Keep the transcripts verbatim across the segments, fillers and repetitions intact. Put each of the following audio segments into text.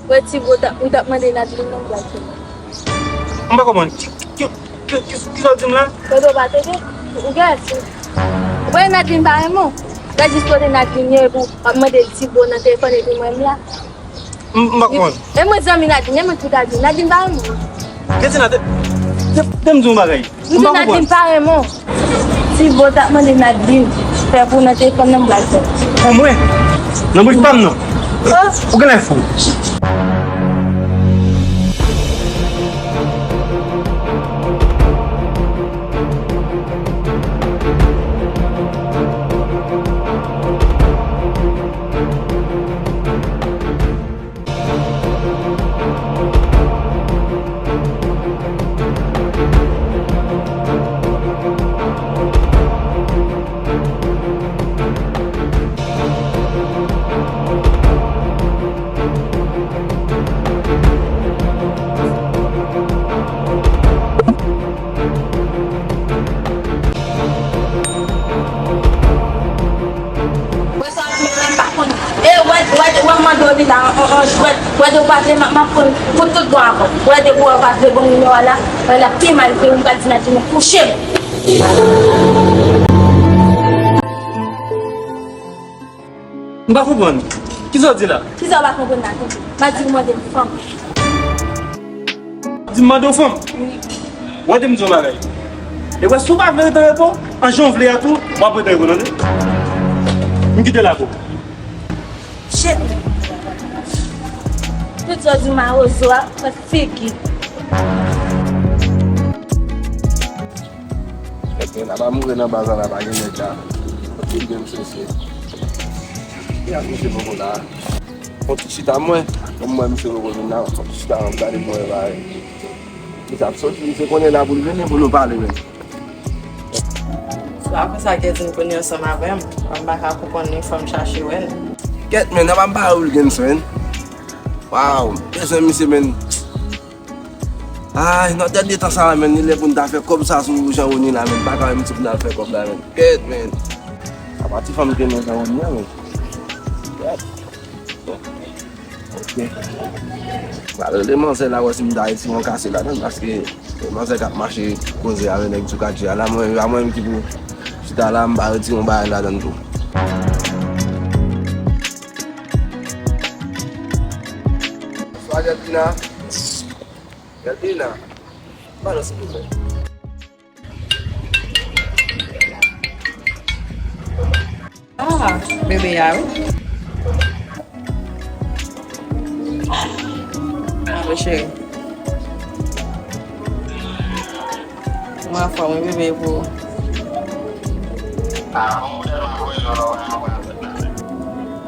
Wè ti bo t ap, m t ap mande Nadine nan black. M pa konprann. Ki, ki, ki, ki, ki sa w di m la? Kote w pa tande? Ou gen fi. Ou wè Nadine pa renmen w. Gad jis kote Nadine ye, epi w ap mande l ti bo nan telefòn epi mwen m la. M, m pa konprann. E mwen zanmi Nadine, e mwen ki ta di. Nadine pa renmen w. Kèt Nadine, te, te m di yon bagay. M di Nadine pa renmen w. Ti bo t ap mande Nadine fè pou nan telefòn nan m pral fè. Pou mwen? Nan bouch pa m nan. Oh. Ou genlè fou. Wè sa w ap di m la, m pa konn. E wè, wè, wè m mande w li la, an, an, an jwèt. Wè de w pa vle, m ap, m ap pran pou tout bon ankò. Wè depi w pa vle bon nimewo a la, wè l ap pi mal ke w, m pral di Nadine kouche m. M pa konprann. Kisa w di la? Kisa w pa konprann la, tande? M a di w mande m fanm. Di m mande w fanm? Wi. Wè, te m di w bagay. E wè, si w pa vle rete repo, an jan w vle a tou, w ap rete repo, tande? M kite la pou ou. Shit. Tout sa w di mawozo a, fè figi. Èske n ap mouri nan baz la, pa gen nèg la. Tout gen chese. E ak misye poko la. Fon ti chita mwen. Kòm mwen misye poko vin la, fon ti chita mwen gade mwen bagay. Misye ap soti, misye konnen la pou l vini pou nou pale menm. Se pa konsa ke di m konnen ansanm avè m. M pa ka konprann li, fò m chache wè l. Kèt, men, nan pa m pa Wilgens, men. Waw, bezwen misye, men. Ay, nan dènye tan sa la, men, li lè pou n ta fè kòb sa sou Jean Rony la, men. Pa ka wè misye pou n al fè kòb la, men. Kèt, men. Apa ti fanm ke nan Jean Rony an, men. Kèt. Ok. Ba, le manzè la, wè si m ta retire yon kase ladan, paske manzè k ap mache koze avè nèg Djoukadji a la, mwen, a mwen menm ki pou chita la, m pa retire yon bagay ladan tou. Bonswa, Delphina. Delphina. Pale, silvouplè. Ah, bebe a, wi. Ah, cheri. Mwen anfòm, wi, bebe, pou ou.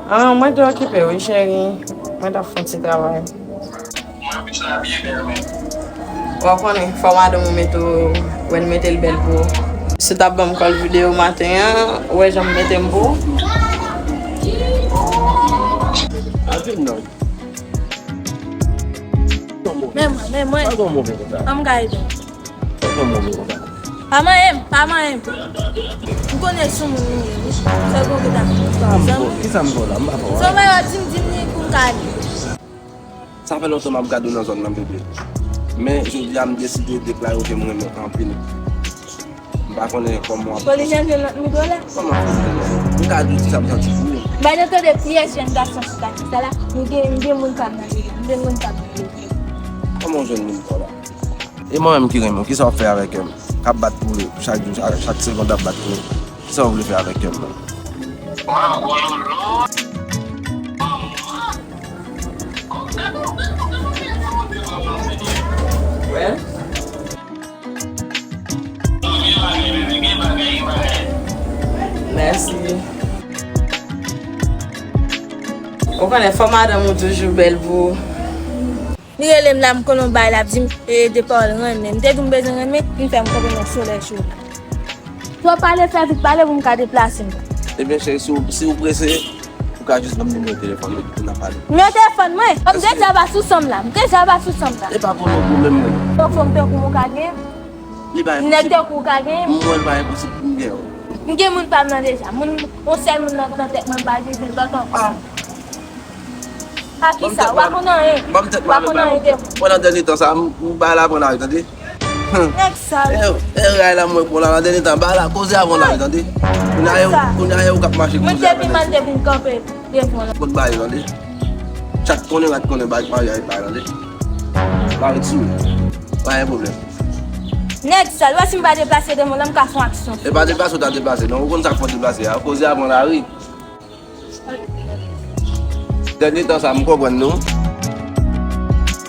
Ah, mwen te okipe, wi, cheri. Mwen t ap fè yon ti travay. Wè w konnen, fò madanm ou mete w, wè l mete l bèl pou ou. Si w t ap ban m kòl videyo maten an, ou wè jan m mete m pou ou. A di m non. Men mwen, men mwen. Pa gon move konsa. An m ka ede w. Pa gon move konsa. Pa manyen m, pa manyen m. M konnen sou moun ou ye, wi. Sèl pou w ki ta fè. Kisa m fè w la? M pa fè w anyen. Se yon bagay w ap di m, di m li pou m ka ale. Sa fè lontan m ap gade w nan zòn nan, bebe. Men, jodi a, m deside deklare w ke m renmen w anpil. M pa konnen kòman w ap... Fò li chanje lòt mikwo la. Kòman fò li chanje? M ka di w kisa m santi pou ou. M pa nan tande pyès jèn gason sou kati sa la. M gen, m gen moun pa m nan deja. M gen moun pa m nan deja. Kòman w jwenn moun sa w la? E mwen menm ki renmen w, kisa w ap fè avè kè m? K ap bat pou ou chak jou, chak, chak segonn ap bat pou ou. Kisa w vle fè avè kè m nan? Mèsi. Ou konnen fò madanm ou toujou bèl pou ou. Li rele m la, m konnen yon bagay l ap di m, e, de pawòl renmen. M te di w m bezwen renmen, li fè m kanpe nan solèy cho la. Twò pale, fè vit pale pou m ka deplase m. Ebyen, cheri, si w, si w prese, ou ka jis ban m nimewo telefòn mwen, epi n a pale. Nimewo telefòn mwen? M deja ba sou san m la. M deja ba sou san m la. E pa pwoblèm, pwoblèm mwen. Donk, fò m tankou m ou ka genyen? Li pa enposib. Nèg tankou w ka genyen? Mwen, li pa enposib pou m genyen w. M gen moun pa m nan deja. Moun, yon sèl moun nan, nan tèt mwen, m pa bezwen lòt ankò. Ah. A kisa? Ou pa konn anyen. Ban m tèt mwen, ban m tèt mwen. Ou pa konn anyen de mwen. Pandan dènye tan sa, m, m bay la pran lari, tande. Nèg sal. E, e ray la mwen pran la, nan dènye tan, bay la, koze a pran lari, tande. Kounye a, kounye a, ou k ap mache koze a. Mwen depi m al te vin kanpe devan la. Kot bay, tande. Chat konnen, rat konnen, bay, bay, bay, tande. Lari sou. Pa gen pwoblèm. Nèg sal, ou wè si m pa deplase devan la, m ka fè yon aksyon. E pa deplase ou ta deplase, non, ou konn sa k fè w deplase a. Koze a pran lari. Dènye tan sa, m konprann nou.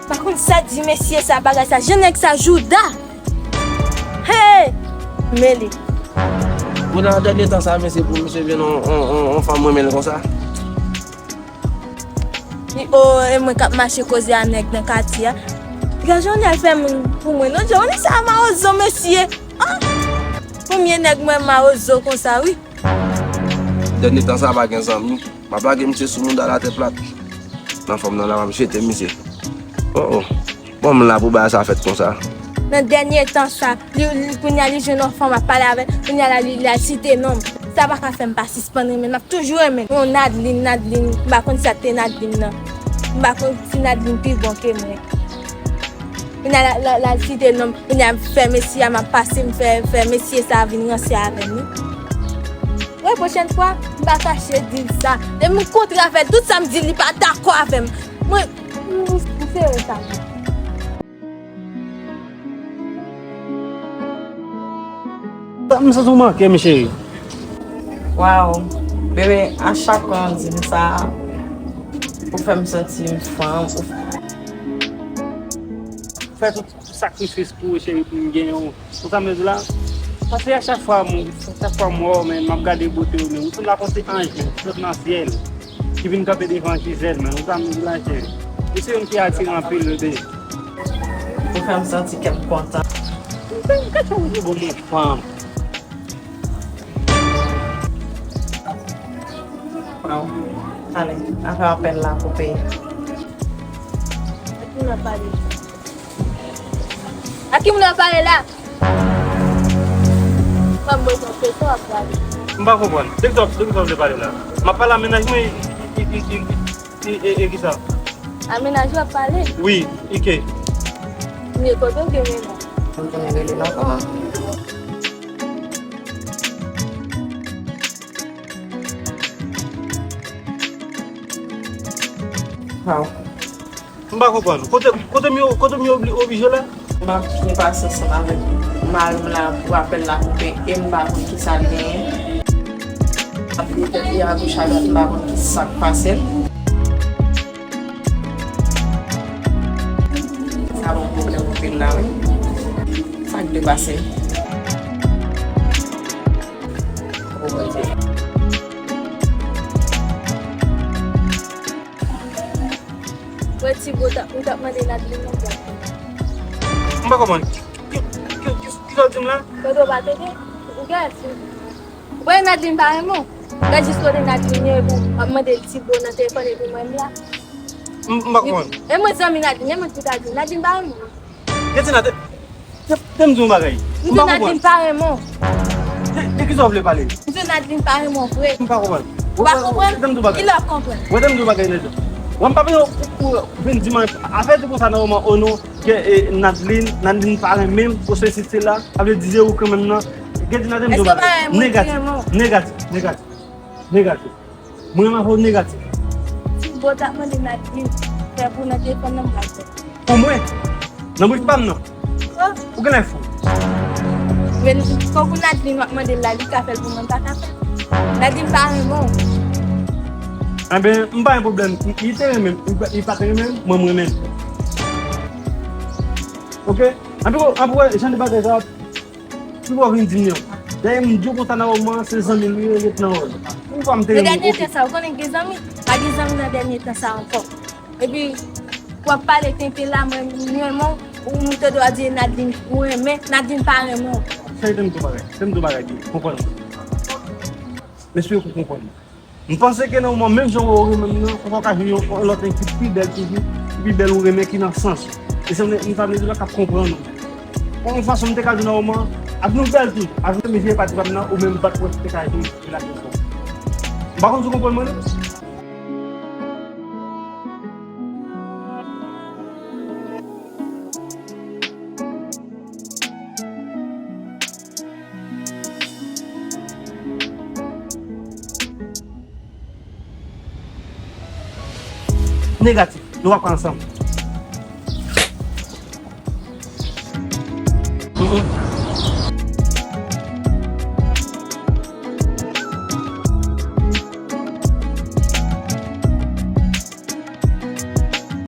Pa konn sa di mesye sa, bagay sa, jan nèg sa jouda. Hey! Mele. Ou nan dènye tan sa, mesye, pou misye vin on, on, on, on fanm renmen l konsa. Li, o, e mwen k ap mache koze a nèg nan katye a. Gad jan l al fè moun pou mwen. Non, Johnny, sa mawozo, mesye. Ah! Premye nèg mwen mawozo konsa, wi. Dènye tan sa pa gen zanmi. M ap lage misye sou mouda l atè plat. Nan fòm nan la, m ap jete misye. Oh, oh. Bon, m la pou bagay sa fèt konsa. Nan dènye tan sa, li, li, kounye a li jwenn yon fanm ap pale avè l, kounye a la li, li al site non m. Sa pa ka fè m pa sispann renmen l, m ap toujou renmen l. Yon Nadlin, Nadlin, m pa konn sa te Nadlin nan. M pa konn si Nadlin pi bon ke mwen. Kounye a la, la, la site non m, kounye a fè mesye a m ap pase, m fè, fè mesye sa vin ranse avè m, wi. Wi, pwochèn fwa, m pa kache di l sa. Depi m kontre avè l, tout sa m di l, li pa dakò avè m. Mwen, m, m sere sa. M santi w manke m, cheri. Waw, bebe, a chak fwa w di m sa, ou fè m santi m fanm, ou fè tout sakrifis pou ou, cheri, pou m genyen w. Ou sa m di la? Paske a chak fwa m, chak fwa m wè w, men m ap gade bote w, men ou sanble ak yon ti anj, men, sot nan syèl, ki vin kanpe devan Jizèl, men ou sa m di la, cheri? Ou se youn ki atire anpil, bebe. Ou fè m santi kè m kontan. Ou fè m kè chè ou di bon, mwen fanm. Waw. Ale, afè apèl la koupe. A ki moun w ap pale? A ki moun w ap pale la? Fò m bezwen fè sa w ap pale. M pa konprann. De kisa w, de kisa w vle pale la? M ap pale a mennaj mwen, e, e, e, e, e, e, e kisa? A mennaj ou ap pale? Wi, e ke? Mwen kote w gen mennaj? Mwen konnen rele l ankò. Waw. M pa konprann. Kote, kote m yo, kote m yo obli-, oblije la? M ap gen pasyans ansanm avèk mari m la pou apèl la koupe e m pa konn kisa l genyen. M ap li tèt li agoch adwat, m pa konn kisa k pase l. Sa ban m pwoblèm anpil la, wi. Sa k dwe pase? O Bondye. Wè, Tibo, ou t ap mande Nadlin nan bwat. M pa konprann. Ki, ki, ki, ki, kisa w di m la? Kote w pa tande? Ou gen fi. Ou wè Nadlin pa renmen w. Gad jis kote Nadlin ye, epi w ap mande l Tibo nan telefòn epi mwen m la. M, m pa konprann. E mwen zanmi Nadlin, e mwen ki ta di Nadlin pa renmen w. Retina, te, te, te m di yon bagay. M pa konprann. M di Nadlin pa renmen w. De, de kisa w vle pale? M di Nadlin pa renmen w vre. M pa konprann. Ou pa konprann? Te m di yon bagay. Kilè w ap konprann? Wè, te m di yon bagay, Nadlin. Wè, m pa bezwen ou, ou, ou vin di m afè di konsa nan moman, o non. Gen, e, Nadlin, Nadlin pa renmen m, ou sesi sela, sa vle di se ou kanmenm nan. Gen di Nadlin m di w bagay. Negatif, negatif, negatif, negatif. Mwen renmen fò w negatif. Tibo t ap mande Nadlin fè pou nan telefòn nan m pa fè. Pou mwen? Nan bouch pa m nan? Oh. Ou genlè fou. Men fò pou Nadlin w ap mande l la, li ka fè l pou mwen, m pa ka fè l. Nadlin pa renmen w. Enben, m pa gen pwoblèm. Li te renmen m, li pa, li pa te renmen m, mwen m renmen l. Oke? Anpil, anpil, jan de bagay sa, pi w vin di m yo. Dayè, m di w konsa nan moman, se zanmi l li ye, ret nan wòl. Ou pa m te renmen w, oke. Men dènye tan sa, ou konnen gen zanmi? Pa gen zanmi nan dènye tan sa ankò. Epi, w ap pale tenten la, mwen, m renmen w, ou m tande w ap di Nadlin, ou renmen, Nadlin pa renmen w. Cheri, te m di w bagay, te m di w bagay, byen, konprann mwen. M espere ke w konprann mwen. M panse ke nan moman menm jan w renmen m nan, ou ka jwenn yon, yon lòt nèg ki pi bèl toujou, ki pi bèl ou renmen ki nan sans ou. E se yon nèg, m ta vle di la k ap konprann ou. Yon fason m te ka di w nan moman, ak nou bèl toujou, ak nou mizye pati pa m nan, ou menm m pa t kwè te ka jwenn relasyon sa. M pa konn si w konprann mwen non. Negatif. Nou pa pral ansanm. Mm, mm.